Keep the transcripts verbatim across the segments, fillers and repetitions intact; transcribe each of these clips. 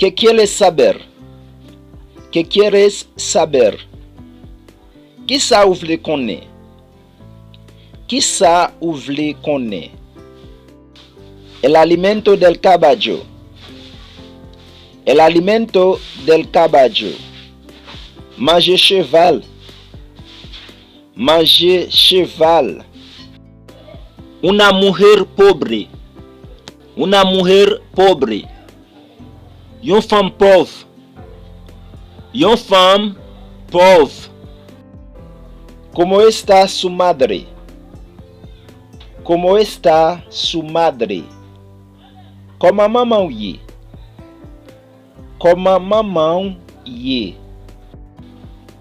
¿Qué quieres saber? ¿Qué quieres saber? Kisa ou vle konnen? Kisa ou vle konnen? El alimento del caballo. El alimento del caballo. Manje cheval. Manje cheval. Una mujer pobre. Una mujer pobre. Yon fanm pòv. Yon fanm pòv. ¿Cómo está su madre? ¿Cómo está su madre? Kòman manman w ye? Kòman manman w ye?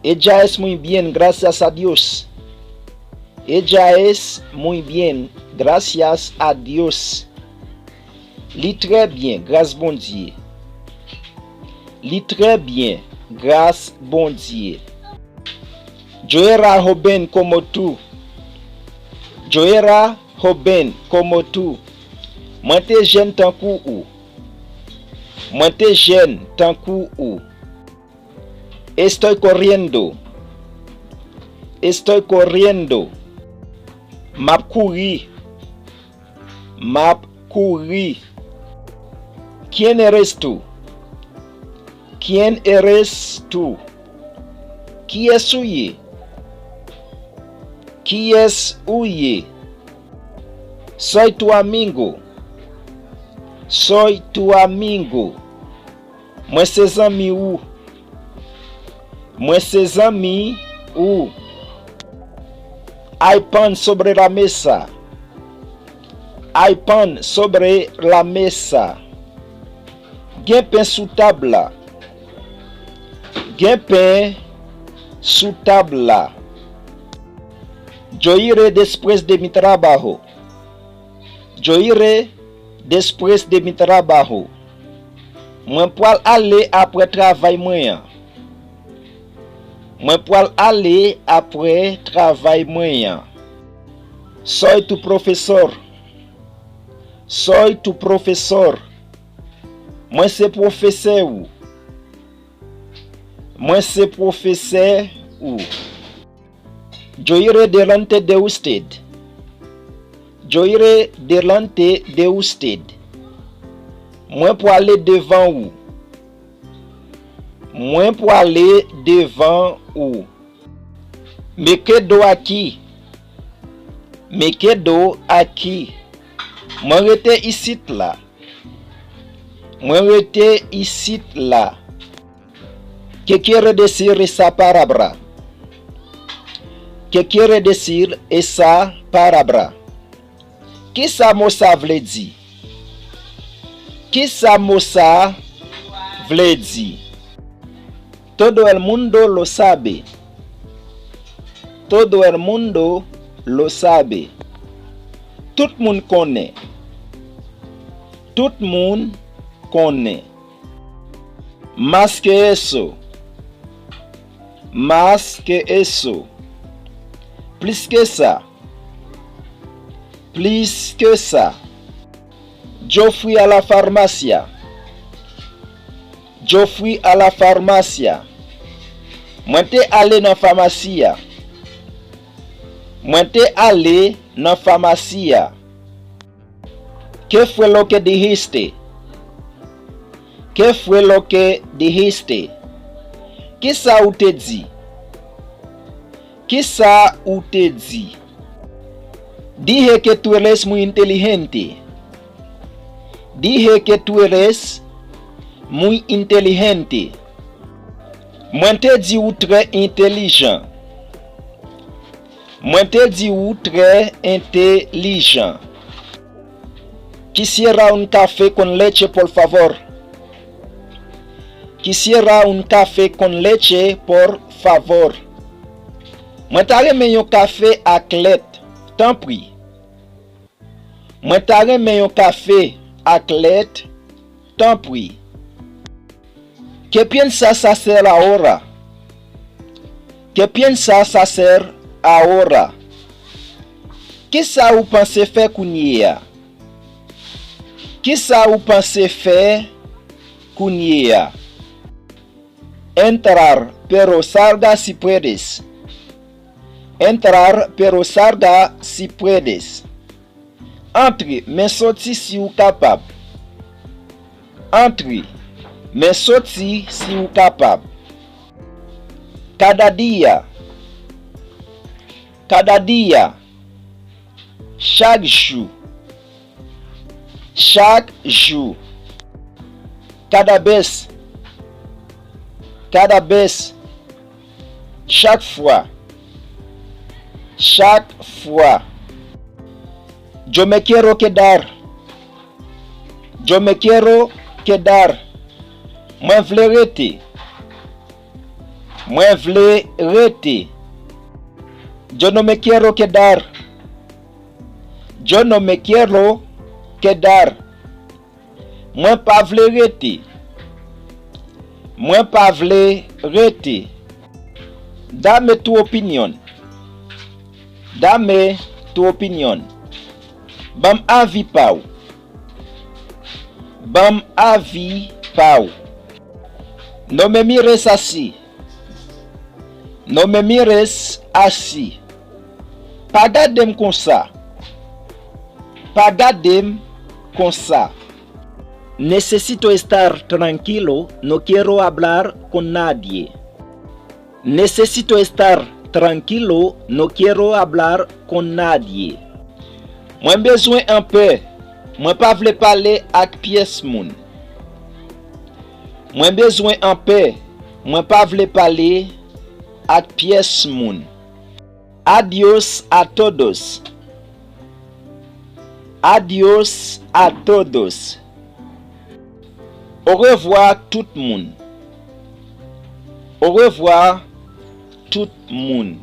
Ella es muy bien, gracias a Dios. Ella es muy bien, gracias a Dios. Li trè byen, gras Bondye. Li trè byen, gras Bondye. Yo era joven como tú. Yo era joven como tú. Mwen te jèn tankou ou. Mwen te jèn tankou ou. Estoy corriendo. Estoy corriendo. M ap kouri. M ap kouri. ¿Quién eres tú? ¿Quién eres tú? Kiyès ou ye? Kiyès ou ye? Soy tu amigo. Soy tu amigo. Mwen se zanmi ou. Mwen se zanmi ou. Hay pan sobre la mesa. Hay pan sobre la mesa. Gen pen sou tab la. Gen pen sou tab la. Yo iré después de mi trabajo. Yo iré después de mi trabajo. Mwen pral ale apre travay mwen an. Mwen pral ale apre travay mwen an. Soy tu profesor. Soy tu profesor. Mwen se pwofesè ou. Mwen se pwofesè ou. Yo iré delante de usted. Yo iré delante de usted. Mwen pwale devan ou. Mwen pwale devan ou. Me quedo aquí. Me quedo aquí. Mwen rete isit la. Mwen rete isit la. ¿Qué quiere decir esa palabra? ¿Qué quiere decir esa palabra? Kisa mo sa vle di? Kisa mo sa vle di? Todo el mundo lo sabe. Todo el mundo lo sabe. Tout moun konnen. Tout moun konnen. Más que eso. Más que eso. Plis ke sa. Plis ke sa. Yo fui a la farmacia. Yo fui a la farmacia. Mwen te ale nan famasi a. Mwen te ale nan famasi a. ¿Qué fue lo que dijiste? ¿Qué fue lo que dijiste? Kisa ou te di? Kisa ou te di? Dije que tú eres muy inteligente. Dije que tú eres muy inteligente. Mwen te di ou trè entelijan. Mwen te di ou trè entelijan. Quisiera un café con leche, por favor. Quisiera un café con leche, por favor. Mwen ta renmen yon kafe ak lèt, tanpri. Mwen ta renmen yon kafe ak lèt, tanpri. ¿Qué piensas hacer ahora? ¿Qué piensas hacer ahora? Kisa ou panse fè kounye a? Kisa ou panse fè kounye a. Entrar, pero salga si puedes. Entrar, pero salga si puedes. Antre, men soti si w kapab. Antre, men soti si w kapab. Cada día. Cada día. Chak jou. Chak jou. Cada vez. Cada vez. Chak fwa. Chak fwa. Yo me quiero quedar. Yo me quiero quedar. Mwen vle rete. Mwen vle rete. Yo no me quiero quedar. Yo no me quiero quedar. Mwen pa vle rete. Mwen pa vle rete. Dame tu opinión. Dame tu opinión. Ban m avi pa w. Ban m avi pa w. No me mires así. No me mires así. Pa gade m konsa. Pa gade m konsa. Necesito estar tranquilo, no quiero hablar con nadie. Necesito estar tranquilo, no quiero hablar con nadie. Mwen bezwen anpè. Mwen pa vle pale ak pyès moun. Mwen bezwen anpè. Mwen pa vle pale ak pyès moun. Adiós a todos. Adiós a todos. Orevwa tout moun. Orevwa tout moun.